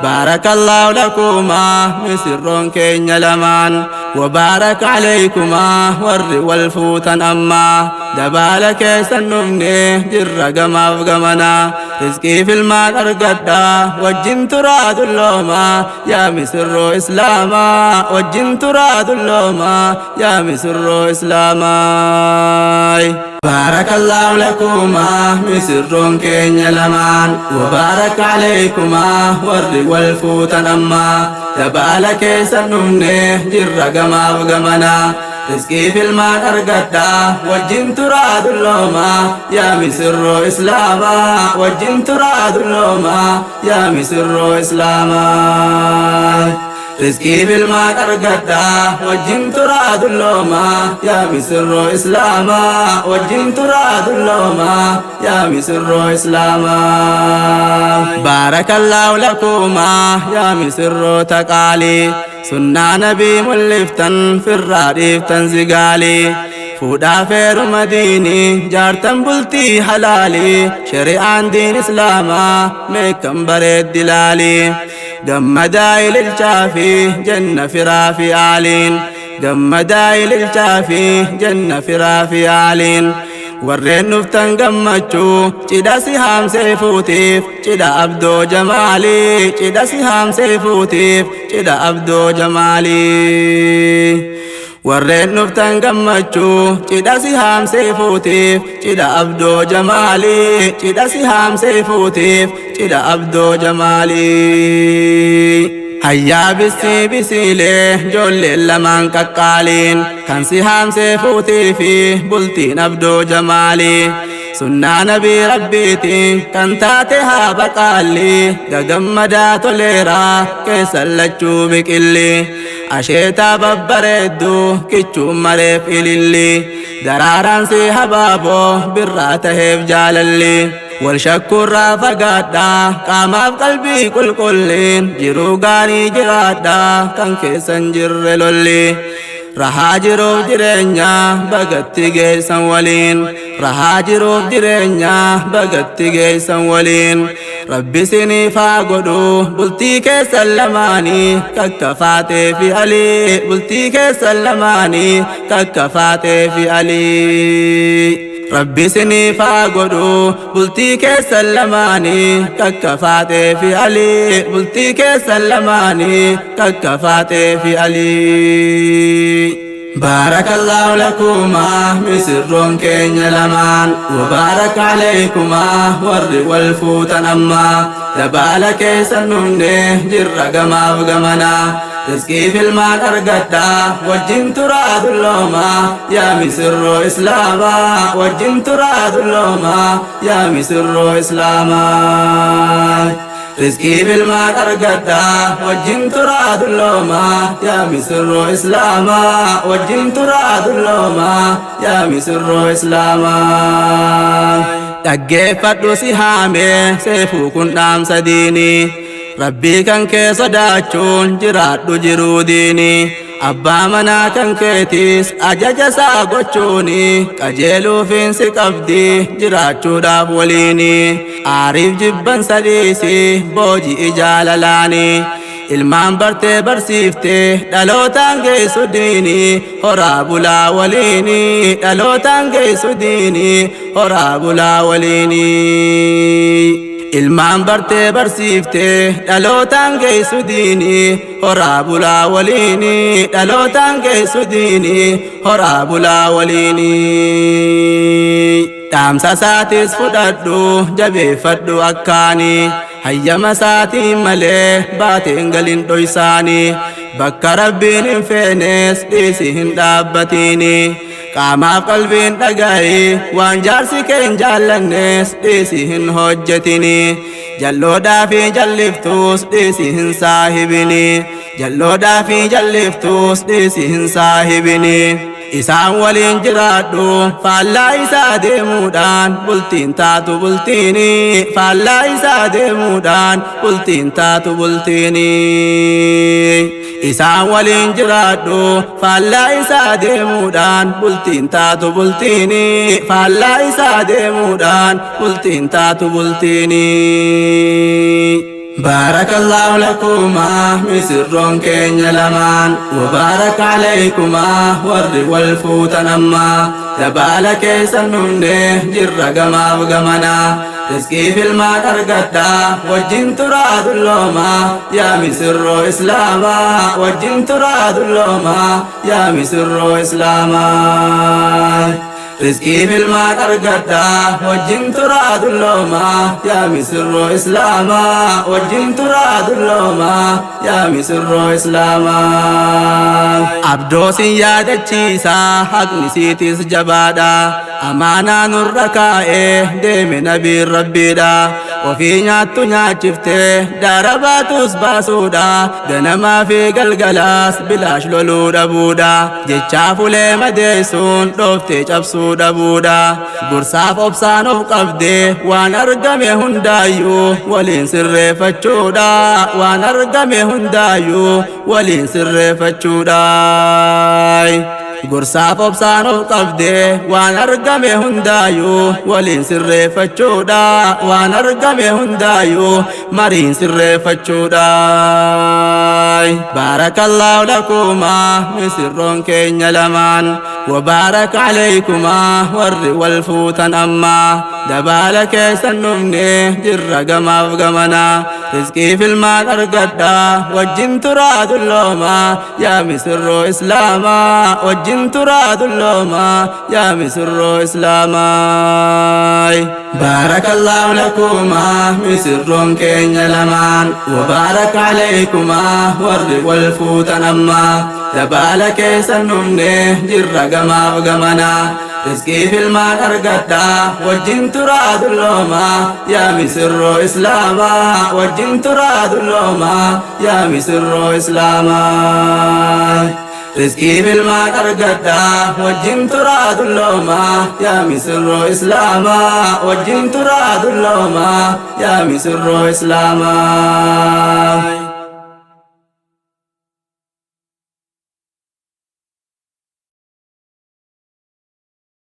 Baarakallaahu lakumaa misirroon keenya lamaan وبارك عليكما warri wal fuutan ammaa dabaala keessan dhufne jirra gamaaf gamanaa rizqii filmaan argadhaa wajjin turaa dulloomaa yaa misirroo islaamaa wajjin turaa dulloomaa yaa misirroo islaamaa. Baarakallaahu lakumaa misirroon keenya lamaan وبارك عليكما warri wal fuutan ammaa dabaala keessan dhufne jirra gamaaf gamanaa rizqii filmaan argadhaa wajjin turaa dulloomaa yaa misirroo islaamaa wajjin turaa dulloomaa yaa misirroo islaamaa. Rizqii filmaan argadhaa wajjin turaa dulloomaa yaa misirroo islaamaa wajjin turaa dulloomaa yaa misirroo islaamaa. Baarakallaahu lakumaa yaa misirroo taqaalii sunnaa nabii mul'iftan firraa dhiiftan zigaalii. Fuudhaa feeruma diinii jaartan bultii halaalii shari'aan diin islaamaa meekan bareeddi laalii. Gammadaa ililchaa fi janna firaa fi aaliin gammadaa ililchaa fi janna firaa fi aaliin warreen dhuftan gammachuu cidha si haamsee fuutiif cidha abdoo jamaalii cidha si haamsee fuutiif cidha abdoo jamaalii. Warreen dhuftan gammachuu cidha si haamsee fuutiif cidha abdoo jamaalii cidha si haamsee fuutiif cidha abdoo jamaalii. Hayyaa bisii bisiilee ijoolleen lamaan qaqqaaliin kan si haamsee fuutii fi bultiin abdoo jamaalii. Sunnaa nabii rabbiitiin kan taate haa baqaalli gagammadaa toleeraa keessan lachuu biqilli. Asheetaa babbareedduu kichuun mareef ililli daraaraan si habaaboo birraa taheef jaalalli. Wal shakkuurraa fagaadhaa qaamaaf qalbii qulqulliin jiruu gaarii jiraadhaa kan keessan jirre lolli. Rahaa jiruuf jireenyaa bagatti geessan waliin rahaa jiruuf jireenyaa bagatti geessan waliin rabbi siniif haa godhu bultii keessan lamaanii kakka faatee fi alii bultii keessan lamaanii kakka faatee fi alii. Rabbi siniif haa godhu bultii keessan lamaanii kakka faatee fi alii bultii keessan lamaanii kakka faatee fi alii. Baarakallaahu lakumaa misirroon keenya lamaan وبارك عليكما warri wal fuutan ammaa dabaala keessan dhufne jirra gamaaf gamanaa rizqii filmaan argadhaa wajjin turaa dulloomaa yaa misirroo islaamaa wajjin turaa dulloomaa yaa misirroo islaamaa. Rizqii filmaan argadhaa wajjin turaa dulloomaa yaa misirroo islaamaa wajjin turaa dulloomaa yaa misirroo islaamaa. Dhaggeeffadhu si haamee seefuu kun dhaamsa diinii rabbii kan kee sodaachuun jiraadhu jiruu diinii abbaa manaa kan keetiis ajaja isaa gochuuni qajeeluufiin si qabdi jiraachuudhaaf waliini aariif jibban sadiisi booji'i jaalalaanii ilmaan bartee barsiiftee dhalootaan geessu diinii horaa bulaa waliini dhalootaan geessu diinii horaa bulaa waliini. Ilmaan bartee barsiiftee dhalootaan geessu diinii horaa bulaa waliini dhalootaan geessu diinii horaa bulaa waliini. Dhaamsa isaatis fudhadhu jabeeffadhu akkaanii hayyama isaatiin malee baateen galin dhoysaanii bakka rabbiin hin feenes dhiisi hin dhaabbatiini. Qaamaaf qalbiin dhaga'i waan jaarsi kee hin jaallannes dhiisi hin hojjetini. Jalloodhaa fi jalliftuus dhiisi hin saahibini. Jalloodhaa fi jalliftuus dhiisi hin saahibini. Isaan waliin jiraadhu faallaa isaa deemuudhaan bultiin taatu bultiini. Faallaa isaa deemuudhaan bultiin taatu bultiini. Isaan waliin jiraadhu faallaa isaa deemuudhaan bultiin taatu bultiini. Faallaa isaa deemuudhaan bultiin taatu bultiini. Baarakallaahu lakumaa misirroon keenya lamaan, wabaaraka alaykumaa warri wal fuutan ammaa. Dabaala keessan dhufne jirra gamaaf gamanaa, rizqii filmaan argadhaa, wajjin turaa dulloomaa yaa misirroo islaamaa, wajjin turaa dulloomaa yaa misirroo islaamaa. Rizqii filmaan argadhaa, wajjin turaa dulloomaa yaa misirroo islaamaa, wajjin turaa dulloomaa yaa misirroo islaamaa. Abdoosin yaadachiisaa, haqni siitis jabaadha, amaanaa nurra kaa'ee deeme nabiin rabbiidha. Ofii nyaattu nyaachiftee daara baatus baasuudha, ganamaa fi galgalaas bilaash loluu dhabuudha, jechaa fulee madeessuun dhooftee cabsuu dhabuudha, gorsaaf obsaan of qabdee waan argame hundaayyuu waliin sirreeffachuudha, waan argame hundaayyuu waliin sirreeffachuudha. Gorsaaf obsaan of qabdee waan argame hundaayyuu waliin sirreeffachuudha, waan argame hundaayyuu mariin sirreeffachuudha. Baarakallaahu lakumaa misirroon keenya lamaan, wabaaraka alaykumaa warri wal fuutan ammaa. Dabaala keessan dhufne jirra gamaaf gamanaa, rizqii filmaan argadhaa, wajjin turaa dulloomaa yaa misirroo islaamaa, wajjin turaa dulloomaa yaa misirroo islaamaa. Baarakallaahu lakumaa misirroon keenya lamaan, wabaaraka alaykumaa warri wal fuutan ammaa. Dabaala keessan dhufne jirra gamaaf gamanaa, rizqii filmaan argadhaa, wajjin turaa dulloomaa yaa misirroo islaamaa, wajjin turaa dulloomaa yaa misirroo islaamaa. Rizqii filmaan argadhaa, wajjin turaa dulloomaa yaa misirroo islaamaa, wajjin turaa dulloomaa yaa misirroo islaamaa.